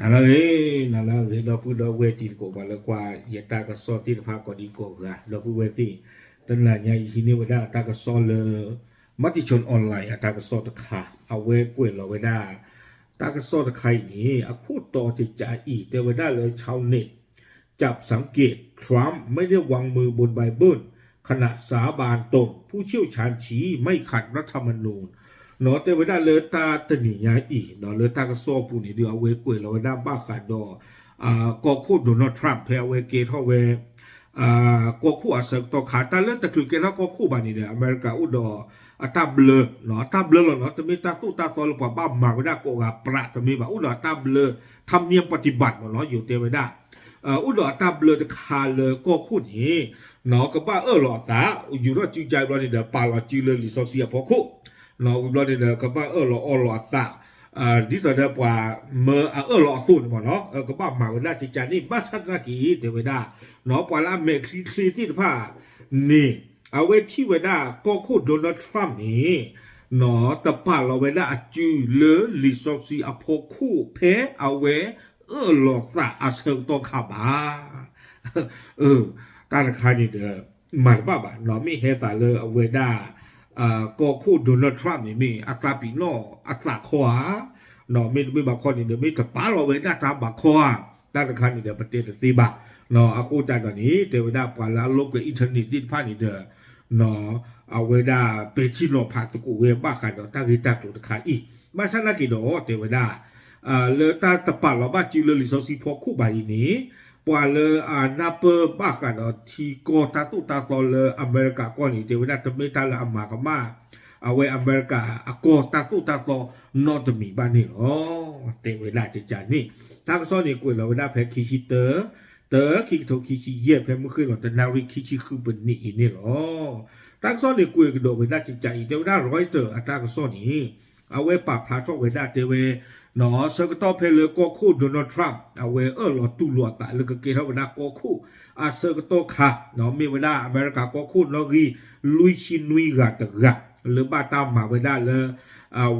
နၤလၢအဂ့ၤ, နၤလၢအဂ့ၤ ဒီပုၢ်ဒီဝဲၢ်တံၤသကိး ပှၤလၢကွၢ်ယတၢ်ကစီၣ်သ့ၣ်တဖၣ်ကိးဒံကိးဂၤ ဒီပုၢ်ဝဲၢ်သ့ၣ်, တနၤညါအံၤဟံးန့ၢ်ဝဲဒၣ်တၢ်ကစီၣ်လၢ Matichon Online အတၢ်ကစီၣ်တခါ အဝဲကွဲးလီၤဝဲဒၣ် တၢ်ကစီၣ်တခါအံၤန့ၣ် အခိၣ်တီတကးအံၤ တဲဝဲဒၣ်လၢ ชาวเน็ต จับสังเกต ทรัมป์ไม่ได้วางมือบนไบเบิล ขณะสาบานตน ผู้เชี่ยวชาญชี้ไม่ขัดรัฐธรรมนูญ เนาะ တဲဝဲဒၣ်လၢတၢ်တနံၤညါအံၤ เนาะ လၢတၢ်ကစီၣ်အပူၤန့ၣ် ဒုးအဝဲကွဲးလီၤဝဲဒၣ်ဘၣ်ဃးဒီး ကီၢ်ခိၣ် Donald Trump ဖဲအဝဲကဲထီၣ်ဝဲ ကီၢ်ခိၣ်အဆၢကတီၢ်ခါ တၢ်လၢတချုးကဲထီၣ်ကီၢ်ခိၣ်ဘၣ်န့ၣ်ဒီး အမဲရကၤအိၣ်ဒီးအတၢ်ဘျၢ အတၢ်ဘျၢလီၤနီၤ, တမ့ၢ်တၢ်သိၣ်တၢ်သီလၢပှၤဘၣ်မၤဝဲဒၣ်ကိးဂၤပြးတမ့ၢ်ဘၣ်, အိၣ်ဒီးအတၢ်ဘျၢ ထမ်ၣ်နံၣ်ပတံဘၣ်မ့ၢ်နီၤ, ယိၤတဲဝဲဒၣ် အိၣ်ဒီးအတၢ်ဘျၢတခါလၢကီၢ်ခိၣ်န့ၣ် ကဘၣ်အၢၣ်လီၤအသး, ယူၤထီၣ်စုကါဘျီန့ၣ်ဒီး ပာ်လီၤစုလၢလံာ်စီဆှံအဖီခိၣ်, ဝံၤဘျီန့ၣ်ဒီး ကဘၣ်အၢၣ်လီၤအီလီၤအသး ဒ်သိးဒီးပှၤမၢအအၢၣ်လီၤအသိးန့ၣ်မ့ၢ်နီၤ, ကဘၣ်မၤဝဲဒၣ်ကကန့ၣ် ဘၣ်ဆၣ်သနာ်က့ တဲဝဲဒၣ် ပှၤလၢအမဲာ်ချံချ့သ့ၣ်တဖၣ်န့ၣ် အဝဲထံၣ်ဝဲဒၣ်ကီၢ်ခိၣ် Donald Trump န့ၣ် တပာ်လီၤဝဲဒၣ်အစုလၢလံာ်စီဆှံအဖီခိၣ်ဖဲအဝဲအၢၣ်လီၤသးအဆၢကတီၢ်ခါဘၣ်. တၢ်တခါန့ၣ်ဒီး မၤတဘၣ်ဘၣ်, မ့ၢ်ဟဲသးလၢအဝဲဒၣ် ကီၢ်ခိၣ် Donald Trump န့ၣ် မ့ၢ်အသးပ့ၤနီၣ်အသးခီဧါ, မ့တမ့ၢ်ဘၣ်ခီန့ၣ်ဒီး မ့ၢ်တပာ်လီၤဝဲဒၣ်တၢ်ဘၣ်ခီဧါ, တၢ်တခါန့ၣ်ဒီး ပတဲတသ့ဘၣ်. အဃိသတးဒီးန့ၣ် တဲဝဲဒၣ်ပှၤလၢအလိာ်ကွဲ internet သ့ၣ်တဖၣ်န့ၣ်ဒီး အဝဲဒၣ်ပဲာ်ထံနီၤဖးသကိးဝဲဘၣ်ဃးဒီးတၢ်ဂ့ၢ်တၢ်ကျိၤတခါအံၤ, ဘၣ်ဆၣ်သနာ်က့ဒီး တဲဝဲဒၣ် လၢတၢ်တပာ်လီၤဘၣ်စုလၢလံာ်စီဆှံဖီခိၣ်ဘၣ်အံၤန့ၣ် ပှၤလၢအနၢ်ပၢၢ်ဘၣ်ဃးဒီးထံကီၢ်တၢ်သိၣ်တၢ်သီလၢအမဲရကၤကီၢ်န့ၣ် တဲဝဲဒၣ်တမ့ၢ်တၢ်လၢအမၤကမၣ် အဝဲအမဲရကၤအကီၢ်တၢ်သိၣ်တၢ်သီနီတမံၤဘၣ်န့ၣ်လီၤ. တဲဝဲဒၣ်ကကန့ၣ် တၢ်ကစီၣ်န့ၣ်ကွဲးလီၤဝဲဒၣ်ဖဲခံဆံတၢ တၢ ခံကထိခံဆံယဲၢ် ဖဲမုၢ်ဃ့ၢ်လီၤတနၣ်ရံၣ်ခံဆံဃုပနံးအံၤန့ၣ်လီၤ. တၢ်ကစီၣ်န့ၣ်ကွဲးကဒီးဝဲဒၣ်ကကအံၤ တဲဝဲဒၣ် Reuters အတၢ်ကစီၣ်န့ၣ် အဝဲပာ်ဖျါထီၣ်ဝဲဒၣ်တဲဝဲ ဆၢကတီၢ်ဖဲလၢကီၢ်ခိၣ် Donald Trump အဝဲအၢၣ်လီၤတူၢ်လိာ်အသးလၢကကဲထီၣ်ဝဲဒၣ်ကီၢ်ခိၣ်အဆၢကတီၢ်ခါ မ့ၢ်ဝဲဒၣ်အမဲရကၤကီၢ်ခိၣ်နီၣ်ဂံၢ်လွံၢ်ဆံနွံဂၤတဂၤ လၢဘၣ်တၢ်မၤဝဲဒၣ်လၢ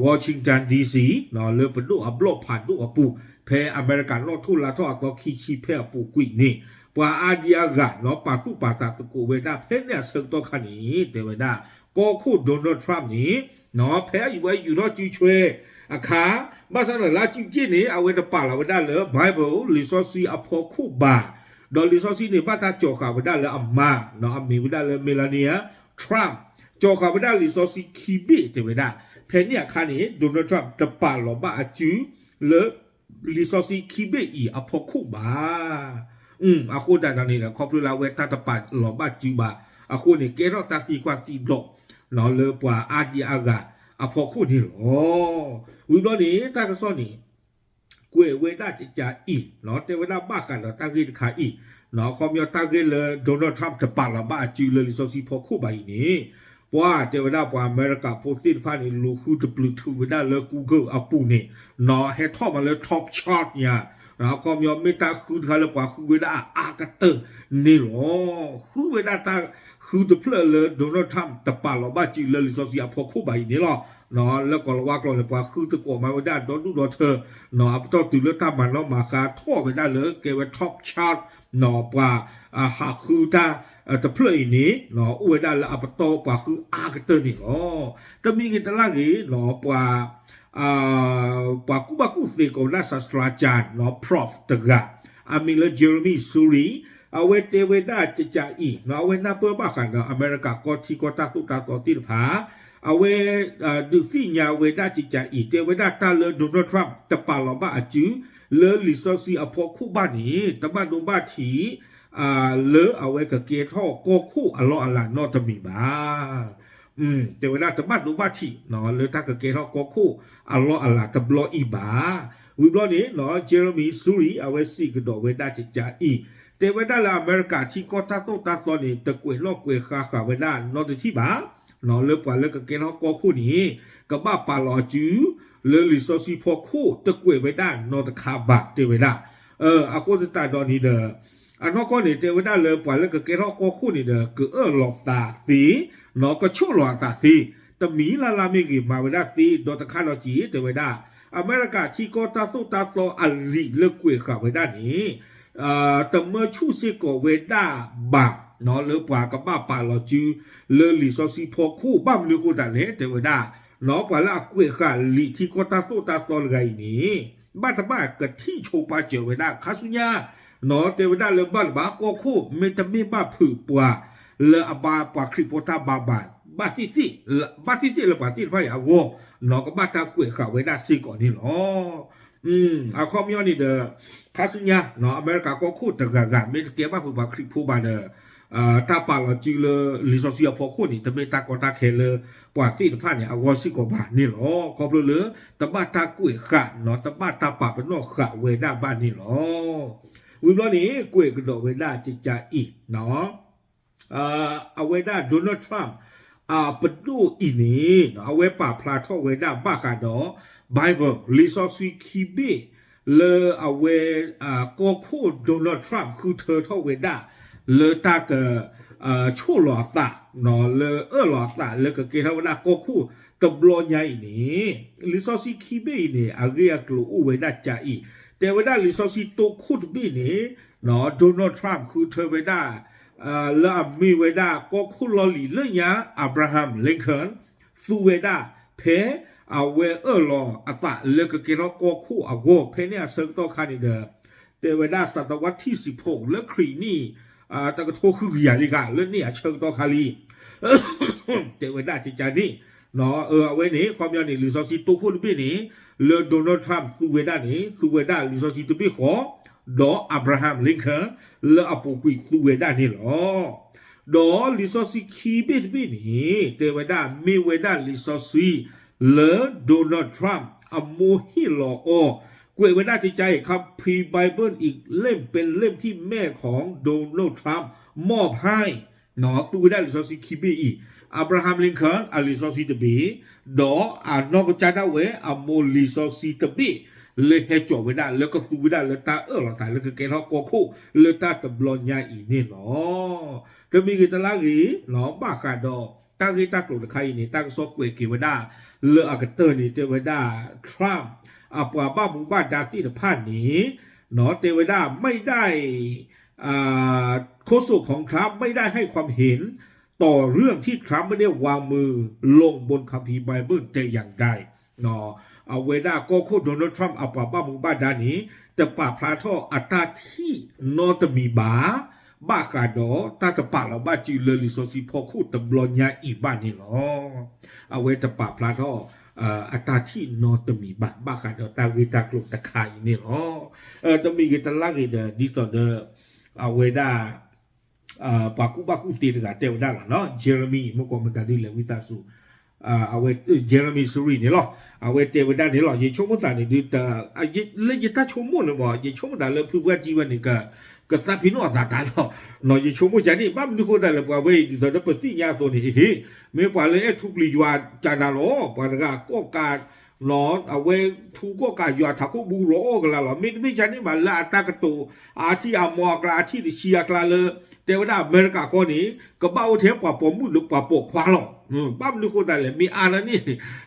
Washington D C လၢပဒိၣ်အဘျီၣ်ဖးဒိၣ်အပူၤ ဖဲအမဲရကၤနီၣ်ထိၣ်လါထီၣ်အသီခံဆံဖဲအပူၤကွံာ်န့ၣ် ပှၤအါဒံအါဂၤ ပာ်သူၣ်ပာ်သးသကိးဝဲဒၣ်ဖဲန့ၣ်အဆၢကတီၢ်ခါန့ၣ် တဲဝဲဒၣ် ကီၢ်ခိၣ် Donald Trump န့ၣ် ဖဲအဝဲယူၤထီၣ်စုဆွဲအခါ ဘၣ်ဆၣ်ဒီးလၢအစုက့ၣ်န့ၣ် အဝဲတပာ်လီၤဝဲဒၣ်လၢ Bible လံာ်စီဆှံအဖီခိၣ်ဘၣ်, ဒီးလံာ်စီဆှံန့ၣ် ဘၣ်တၢ်ကၠီၤဃာ်ဝဲဒၣ်လၢအမါ အမံၤဝဲဒၣ်လၢ Melania Trump ကၠီၤဃာ်ဝဲဒၣ်လံာ်စီဆှံခံဘ့ၣ်တဲဝဲဒၣ်, ဖဲန့ၣ်အခါန့ၣ် Donald Trump တပာ်လီၤဘၣ်အစုလၢ လံာ်စီဆှံခံဘ့ၣ်အံၤအဖီခိၣ်ဘၣ်. အဃိသတးဒီးန့ၣ်ဒီး ခီဖျိလၢအဝဲတၢ်တပာ်လီၤဘၣ်စုဘၣ်အဃိန့ၣ် ကဲထီၣ်တၢ်သံကွၢ်သံဒိး လၢပှၤအါဒံအါဂၤအဖီခိၣ်န့ၣ်လီၤ. ဝံၤဘျီန့ၣ် တၢ်ကစီၣ်န့ၣ် ကွဲးဝဲဒၣ်ကကအံၤ တဲဝဲဒၣ်ဘၣ်ဃးဒီးတၢ်ဂ့ၢ်တခါအံၤ အခီပညီတၢ်ဂ့ၢ်လၢ Donald Trump တပာ်လီၤဘၣ်အစုလၢလံာ်စီဆှံဖီခိၣ်ဘၣ်အံၤန့ၣ် ပှၤတဲဝဲဒၣ်ပှၤအမဲရကၤဖိသ့ၣ်တဖၣ်န့ၣ် လူၤဃုတပျုးထုးဝဲဒၣ်လၢ Google အပူၤန့ၣ် ဟဲထီၣ်မးလၢ top chart ညါ အခီပညီမ့ၢ်တၢ်ဃုတခါလၢပှၤဃုဝဲဒၣ်အအါကတၢၢ်န့ၣ်လီၤ. ဃုဝဲဒၣ်တၢ်ဃုတဖျၢၣ်လၢ Donald Trump တပာ်လီၤဘၣ်စုလၢလံာ်စီဆှံအဖီခိၣ်ဘၣ်အံၤန့ၣ်လီၤ. လၢကီၢ်လၤဝါကျိာ်န့ၣ် ပှၤဃုသကိးမးဝဲဒၣ်ဒီဒူၣ်ဒီထၢ အပတီၢ်တုၤလၢတၢ်မၤနီၣ်မၤဃါထီၣ်ဝဲဒၣ်လၢကဲဝဲ top chart ပှၤဟးဃုတၢ်တဖျၢၣ်အံၤန့ၣ် အိၣ်ဝဲဒၣ်လၢအပတီၢ်ပှၤဃုအါကတၢၢ်န့ၣ်လီၤ. တမံၤဂ့ၤတလၢ်ဂ့ၤ ပှၤ ပှၤကူၣ်ဘၣ်ကူၣ်သ့ကိးဝဲဒၣ် စၤစြၤကၠၣ် prof တဂၤ အမံၤလၢ Jeremy Suri အဝဲတဲဝဲဒၣ်ကကအံၤ အဝဲနၢ်ပၢၢ်ဘၣ်ဃးဒီးအမဲရကၤကီၢ်ထံကီၢ်တၢ်သိၣ်တၢ်သီသ့ၣ်တဖၣ် အဝဲ ဒုးသ့ၣ်ညါဝဲဒၣ်ကကအံၤ တဲဝဲဒၣ်တၢ်လၢ Donald Trump တပာ်လီၤဘၣ်အစု လၢလံာ်စီဆှံအဖီခိၣ်ဘၣ်န့ၣ် တဘၣ်ဒိဘၣ်ထံး လၢအဝဲကကဲထီၣ်ကီၢ်ခိၣ်အလီၢ်အလၤနီတမံၤဘၣ်. တဲဝဲဒၣ်တဘၣ်ဒိဘၣ်ထံး လၢတၢ်ကကဲထီၣ်ကီၢ်ခိၣ်အလီၢ်အလၤတဘျီအံၤဘၣ်. ဝံၤဘျီန့ၣ် Jeremy Suri အဝဲစံးကဒီးဝဲဒၣ်ကကအံၤ တဲဝဲဒၣ်လၢအမဲရကၤထံကီၢ်တၢ်သိၣ်တၢ်သီန့ၣ် တကွဲးနီၣ်ကွဲးဃါဃာ်ဝဲဒၣ်နီတထံၣ်ဘၣ် လၢပှၤလၢကကဲထီၣ်ကီၢ်ခိၣ်န့ၣ် ကဘၣ်ပာ်လီၤအစု လၢလံာ်စီဆှံဖီခိၣ်တကွဲးဝဲဒၣ်နီတခါဘၣ် တဲဝဲဒၣ်. အဃိသတးဒီးန့ၣ်ဒီး အနီၢ်ကီၢ်န့ၣ် တဲဝဲဒၣ်လၢပှၤလၢကကဲထီၣ်ကီၢ်ခိၣ်န့ၣ်ဒီး ကအၢၣ်လီၤသးသ့, ကဆိၣ်လီၤအသးသ့, တမံၤလၢ်လၢ်မ့ၢ်ဂ့ၤ မၤဝဲဒၣ်သ့ ဒီးတခါဒီးက့ၤ တဲဝဲဒၣ် အမဲရကၤထံကီၢ်တၢ်သိၣ်တၢ်သီအလံာ်လၢကွဲးဃာ်ဝဲဒၣ်န့ၣ် တမၢဆူၣ်စ့ၢ်ကီးဝဲဒၣ်ဘၣ် လၢပှၤကဘၣ်ပာ်လီၤစု လၢလံာ်စီဆှံဖီခိၣ် ဘၣ်မနုၤအဃိသတးလဲၣ် တဲဝဲဒၣ် ပှၤလၢအကွဲးဃာ်လံာ်ထံကီၢ်တၢ်သိၣ်တၢ်သီတဂၤအံၤန့ၣ် ဘၣ်တဘၣ်ကထံၣ်ဆိပာ်စၢၤဝဲဒၣ်ခါဆူညါ တဲဝဲဒၣ်လၢဘၣ်တဘၣ်ကီၢ်ခိၣ် မ့တမ့ၢ်ဘၣ်ဖုးပှၤ လၢအဘါပှၤခရံာ်ဖိတၢ်ဘါဘၣ် ဘၣ်သ့ၣ်သ့ၣ်လၢပှၤသ့ၣ်တဖၣ်အံၤအဂီၢ် ကဘၣ်တၢ်ကွဲးဃာ်ဝဲဒၣ်စ့ၢ်ကီးန့ၣ်လီၤ. အခီပညီန့ၣ်ဒီး ခါဆူညါ အမဲရကၤကီၢ်ခိၣ်တဂၤဂၤ မ့ၢ်တကဲဘၣ်ဖုးပှၤခရံာ်ဖိဘၣ်ဒီး တၢ်ပာ်လီၤစုလၢလံာ်စီဆှံအဖီခိၣ်န့ၣ် တမ့ၢ်တၢ်ကီတၢ်ခဲလၢပှၤသ့ၣ်တဖၣ်န့ၣ် အဂီၢ်စ့ၢ်ကီးဘၣ်န့ၣ်လီၤ. ခီဖျိလၢ တဘၣ်တၢ်ကွဲးဃာ် တဘၣ်တၢ်ပာ်ပနီၣ်ဃာ်ဝဲဒၣ်ဘၣ်န့ၣ်လီၤ. ဝံၤဘျီန့ၣ် ကွဲးကဒီးဝဲဒၣ်ကကအံၤ အဝဲဒၣ် Donald Trump အပဒိၣ်အံၤန့ၣ် အဝဲပာ်ဖျါထီၣ်ဝဲဒၣ်ဘၣ်ဃးဒီး Bible လံာ်စီဆှံခံဘ့ၣ် လၢအဝဲ ကီၢ်ခိၣ် Donald Trump ဃုထၢထီၣ်ဝဲဒၣ် လၢတၢ်က ဆိၣ်လီၤအသး လၢအၢၣ်လီၤအသးလၢကကဲထီၣ်ဝဲဒၣ်ကီၢ်ခိၣ်တဘျီညါအံၤန့ၣ် လံာ်စီဆှံခံဘ့ၣ်အံၤန့ၣ် အဂ့ၢ်အကျိၤအိၣ်ဝဲဒၣ်ကအံၤ တဲဝဲဒၣ်လံာ်စီဆှံတိခိၣ်တဘ့ၣ်န့ၣ် Donald Trump ဃုထၢဝဲဒၣ် လၢအမ့ၢ်ဝဲဒၣ်ကီၢ်ခိၣ်လီၢ်လံၤလၢညါ Abraham Lincoln သူဝဲဒၣ် ဖဲအဝဲအၢၣ်လီၤအသးလၢကကဲထီၣ်ကီၢ်ခိၣ်အဂီၢ် ဖဲန့ၣ်အဆၢကတီၢ်ခါန့ၣ်ဒီး တဲဝဲဒၣ် စၤတဝါထံၣ်စံးဖိး လၢခရံာ်နံၣ် တကထိဃုကယၤလံဂၤ လၢန့ၣ်အဆၢကတီၢ်ခါလံ တဲဝဲဒၣ်ကကန့ၣ် အဝဲန့ၣ် ခီပညီန့ၣ် လံာ်စီဆှံတိခိၣ်တဘ့ၣ်န့ၣ် လၢ Donald Trump သူဝဲဒၣ်န့ၣ် သူဝဲဒၣ်လံာ်စီဆှံတဘ့ၣ်ဃီ ဒီး Abraham Lincoln လၢအပူၤကွံာ်သူဝဲဒၣ်န့ၣ်လီၤ. ဒီးလံာ်စီဆှံခံဘ့ၣ်တဘ့ၣ်န့ၣ် တဲဝဲဒၣ်မ့ၢ်ဝဲဒၣ်လံာ်စီဆှံ လၢ Donald Trump အမိၢ်ဟ့ၣ်လီၤအီၤ ကွဲးဝဲဒၣ်ကကအံၤ คำภีร์ Bible อีกเล่มเป็นเล่มที่แม่ของ Donald Trump มอบให้ သူဝဲဒၣ်လံာ်စီဆှံခံဘ့ၣ်အံၤ Abraham Lincoln အလံာ်စီဆှံတဘ့ၣ် ဒီးအနီၢ်ကစၢ်ဒၣ်ဝဲအမိၢ်လံာ်စီဆှံတဘ့ၣ် လၢဟဲစိာ်ဝဲဒၣ် လၢကသူဝဲဒၣ်လၢတၢ်အၢၣ်လီၤသး လၢကကဲထီၣ်ကီၢ်ခိၣ် လၢတၢ်တဘျီညါအံၤန့ၣ်လီၤ. တမံၤဂ့ၤတလါဂ့ၤ ဘၣ်ဃးဒီး တၢ်ဂ့ၢ်တၢ်ကျိၤတခါအံၤန့ၣ် တၢ်ကစီၣ်ကွဲးက့ၤဝဲဒၣ် လၢအကတၢၢ်န့ၣ် တဲဝဲဒၣ် Trump အပှၤဘၣ်မူဘၣ်ဒါသ့ၣ်တဖၣ်န့ၣ် တဲဝဲဒၣ် ไม่ได้ อ่า โฆษกของ Trump ไม่ได้ให้ความเห็น ต่อเรื่องที่ Trump ไม่ได้วางมือลงบนคัมภีร์ Bible แต่อย่างใด အဝဲဒၣ်ကီၢ်ခိၣ် Donald Trump အပှၤဘၣ်မူဘၣ်ဒါန့ၣ် တပာ်ဖျါထီၣ်အတၢ်ထံၣ်နီတမံၤဘၣ် ဘၣ်ဃးဒီးတၢ်တပာ်လီၤဘၣ်စုလၢလံာ်စီဆှံဖီခိၣ်တဘျီညါအံၤဘၣ်န့ၣ်လီၤ. အဝဲတပာ်ဖျါထီၣ် အတၢ်ထံၣ်နီတမံၤဘၣ် ဘၣ်ဃးဒီးတၢ်ဂ့ၢ်တၢ်ကျိၤတခါအံၤန့ၣ်လီၤ. တမံၤဂ့ၤတလါဂ့ၤဒီး ဒ်သိးဒီး အဝဲဒၣ် ပှၤကူၣ်ဘၣ်ကူၣ်သ့တဂၤတဲဝဲဒၣ်လီၤနီၤ Jeremy မ့ၢ်ကိးမတၤဒ်လဲၣ်ဝံသးစူၤ အဝဲ Jeremy Suri န့ၣ်လီၤ. အဝဲတဲဝဲဒၣ်န့ၣ်လီၤ ယဆိကမိၣ်သးန့ၣ်ဒုး လၢယတၢ်ဆိကမိၣ်န့ၣ်မး ယဆိကမိၣ်သးလၢဖုပှၢ်တံဝဲန့ၣ် ကသးပ့ၤနီၣ်အသးတၢ်လီၤ. ယဆိကမိၣ်ကန့ၣ် ဘၣ်မနုၤဃိသတးလဲၣ် ပှၤဝဲအံၤဒ်သိးဒီးပသ့ၣ်ညါအသိးန့ၣ် ဟ့ မ့ၢ်ပှၤလၢအဲၣ်ထူကလုၢ်ယွၤကနၤလီၤ ပှၤတဂၤကီၢ်ကး အဝဲထူကီၢ်ကးယွၤထးခိၣ်ဘူရီအီၣ်ကလါလီၤ. မ့တမ့ၢ်ကန့ၣ်ဘၣ်လၢအတၢ်ကတိၤ အထံၣ်အမီၤအကျါ အထံၣ်တဆံအကျါလၢ တဲဝဲဒၣ်အမဲရကၤကီၢ်န့ၣ် ကဘၣ်အိၣ်ထဲပှၤပိာ်မုၣ်လၢပှၤပိာ်ခွါလီၤ. ဘၣ်မနုၤဃိသတးလဲၣ် မ့ၢ်အါန့ၣ်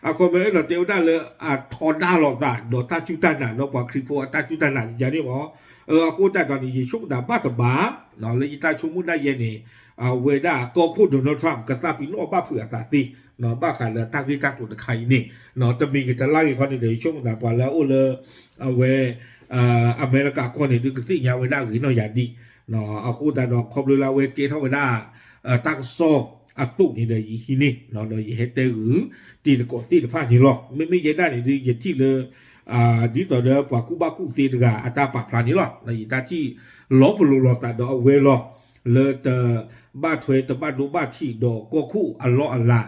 အခီပညီအဲၣ်ဒိးတဲဝဲဒၣ်လၢအထီဒါလိာ်သး ဒီးတၢ်စူၢ်တၢ်နာ် ဒီးပှၤခရံာ်ဖိအတၢ်စူၢ်တၢ်နာ်န့ၣ်မး အဃိသတးဒီးန့ၣ် ယဆိကမိၣ်သးဘၣ်တဘၣ် လၢယတၢ်ဆိကမိၣ်ဒၣ်ယဲန့ၣ် အဝဲဒၣ်ကီၢ်ခိၣ် Donald Trump ကသးပ့ၤနီၣ်ဘၣ်ဖုးအသးသ့ ဘၣ်ဃးလၢတၢ်ဂ့ၢ်တၢ်ကျိၤတခါအံၤန့ၣ် တမံၤဂ့ၤတလါဂ့ၤခီန့ၣ်ဒီး ယဆိကမိၣ်သးပှၤလၢအအိၣ်လၢ အဝဲ အမဲရကၤကီၢ်န့ၣ်ဒုးကသ့ၣ်ညါဝဲဒၣ်ဂ့ၤနီၢ်ယၤဒံး အဃိသတးဒီးခီဖျိလၢအဝဲကဲထီၣ်ဝဲဒၣ် တၢ်ကစီၣ်အသိးန့ၣ်ဒီးယဟံးန့ၢ် ဒီးယဟဲတဲဂုာ် တံၤသကိးသ့ၣ်တဖၣ်န့ၣ်လီၤ. မ့မ့ၢ်ယဲဒၣ်န့ၣ်ဒုး ယထံၣ်လၢ ဒ်သိးဒီးပှၤကူၣ်ဘၣ်ကူၣ်သ့တဂၤအတၢ်ပာ်ဖျါန့ၣ်လီၤ. ယတၢ်ထံၣ်လီၤပလိာ်လိာ်သးဒီးအဝဲလီၤ လၢတဘၣ်ထွဲတဘၣ်ဒိဘၣ်ထံးဒီးကီၢ်ခိၣ်အလီၢ်အလၤ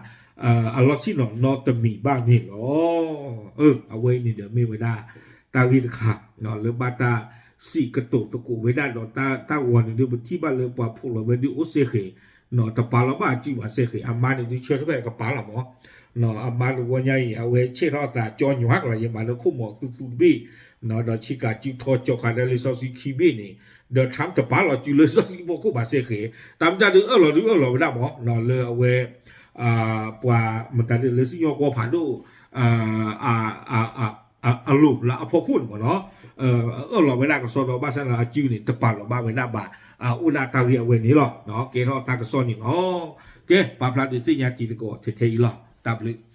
အလီၢ်ဆ့ၣ်နီၤနီတမံၤဘၣ်န့ၣ်လီၤ. အဝဲအံၤန့ၣ်ဒီးမ့ၢ်ဝဲဒၣ် တၢ်ဂ့ၢ်တခါ လၢဘၣ်တၢ်စံးကတိၤသကိးဝဲဒၣ်ဒီးတၢ်ဂီၤန့ၣ်ဒုး ပထံၣ်ဘၣ်လၢပှၤဖှိၣ်လီၤဝဲဒုးအိၣ်စ့ၢ်ကီး တပာ်လီၤဘၣ်အစုဘၣ်စ့ၢ်ကီး အမါန့ၣ်ဒုးဆၢထၢၣ်ဖဲကပာ်လီၤမး အမါတဝီညါအံၤ အဝဲဆဲးထီၣ်အသးကၠီညွးကလီၤ ယမၤလၢခိၣ်မီၤသူသူတဘ့ၣ် ဒီးဆံးကၤစုထီကၠီၤဃာ်ဒီးလံာ်စီဆှံခံဘ့ၣ်န့ၣ် ဒီး Trump တပာ်လီၤစုလၢလံာ်စီဆှံဖီခိၣ်ဘၣ်စ့ၢ်ကီး တၢ်မတၤဒုးအၢၣ်လီၤဒုးအၢၣ်လီၤဝဲဒၣ်မး လၢအဝဲ ပှၤမတၤဒုးလၢစံၣ်ညီၣ်ကွီၢ်ဖးဒိၣ် အ အလိၤလၢအဖီခိၣ်န့ၣ်မ့ၢ်နီၤ, အအၢၣ်လီၤဝဲဒၣ်ကစီဒီး ဘၣ်ဆၣ်န့ၣ် အစုန့ၣ် တပာ်လီၤဘၣ်ဝဲဒၣ်ဘၣ် အိၣ်ဒၣ်တၢ်ဂ့ၢ်အဝဲန့ၣ်လီၤ. ကဲထီၣ်တၢ်ကစီၣ်န့ၣ်လီၤ. ကဲ ပာ်ဖျါဒုးသ့ၣ်ညါတံၤသကိးထဲထဲအံၤလီၤ. တၢ်ဘျုး